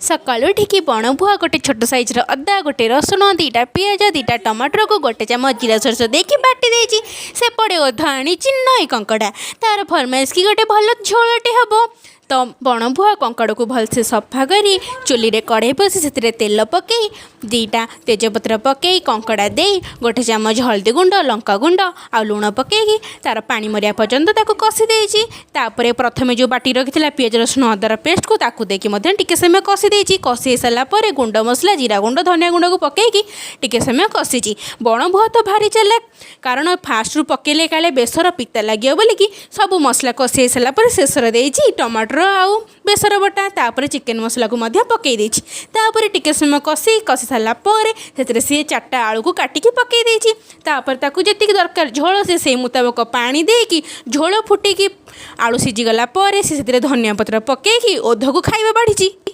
ସକାଳୁ ଉଠିକି ବଣଭୁଆ ଗୋଟେ ଛୋଟ ସାଇଜ୍ର ଅଦା, ଗୋଟେ ରସୁଣ, 2ଟା ପିଆଜ, 2ଟା ଟମାଟରକୁ ଗୋଟେ ଚାମଚ ଜିରା ସୋରିଷ ଦେଇକି ବାଟି ଦେଇଛି। ସେପଟେ ଓଧ ଆଣିଛି ନଈ କଙ୍କଡ଼ା। ତାର ଫରମାଇଶ କି ଗୋଟେ ଭଲ ଝୋଳଟେ ହେବ। ତ ବଣଭୁଆ କଙ୍କଡ଼ାକୁ ଭଲସେ ସଫା କରି ଚୁଲିରେ କଢ଼େଇ ବସି ସେଥିରେ ତେଲ ପକାଇ, 2ଟା ତେଜପତ୍ର ପକାଇ, କଙ୍କଡ଼ା ଦେଇ, ଗୋଟେ ଚାମଚ ହଳଦୀ ଗୁଣ୍ଡ, ଲଙ୍କା ଗୁଣ୍ଡ ଆଉ ଲୁଣ ପକାଇକି ତାର ପାଣି ମରିବା ପର୍ଯ୍ୟନ୍ତ ତାକୁ କଷି ଦେଇଛି। ତାପରେ ପ୍ରଥମେ ଯେଉଁ ବାଟି ରଖିଥିଲା ପିଆଜ, ରସୁଣ, ଅଦାର ପେଷ୍ଟକୁ ତାକୁ ଦେଇକି ମଧ୍ୟ ଟିକେ ସମୟ କଷି ଦେଇଛି। କଷି ହେଇସାରିଲା ପରେ ଗୁଣ୍ଡ ମସଲା, ଜିରା ଗୁଣ୍ଡ, ଧନିଆ ଗୁଣ୍ଡକୁ ପକାଇକି ଟିକେ ସମୟ କଷିଛି। ବଣଭୁଆ ତ ଭାରି ଚାଲାକ, କାରଣ ଫାଷ୍ଟରୁ ପକାଇଲେ କାଳେ ବେସର ପିତା ଲାଗିବ ବୋଲିକି ସବୁ ମସଲା କଷି ହେଇସାରିଲା ପରେ ଶେଷରେ ଦେଇଛି ଟମାଟର ଆଉ ବେସର ବଟା। ତାପରେ ଚିକେନ୍ ମସଲାକୁ ମଧ୍ୟ ପକାଇ ଦେଇଛି। ତାପରେ ଟିକେ ସମୟ କଷି କଷି ସାରିଲା ପରେ ସେଥିରେ ସିଏ 4ଟା ଆଳୁକୁ କାଟିକି ପକାଇ ଦେଇଛି। ତାପରେ ତାକୁ ଯେତିକି ଦରକାର ଝୋଳ, ସେ ସେଇ ମୁତାବକ ପାଣି ଦେଇକି ଝୋଳ ଫୁଟିକି ଆଳୁ ସିଝିଗଲା ପରେ ସେ ସେଥିରେ ଧନିଆ ପତ୍ର ପକାଇକି ଓଧକୁ ଖାଇବା ବାଢ଼ିଛି।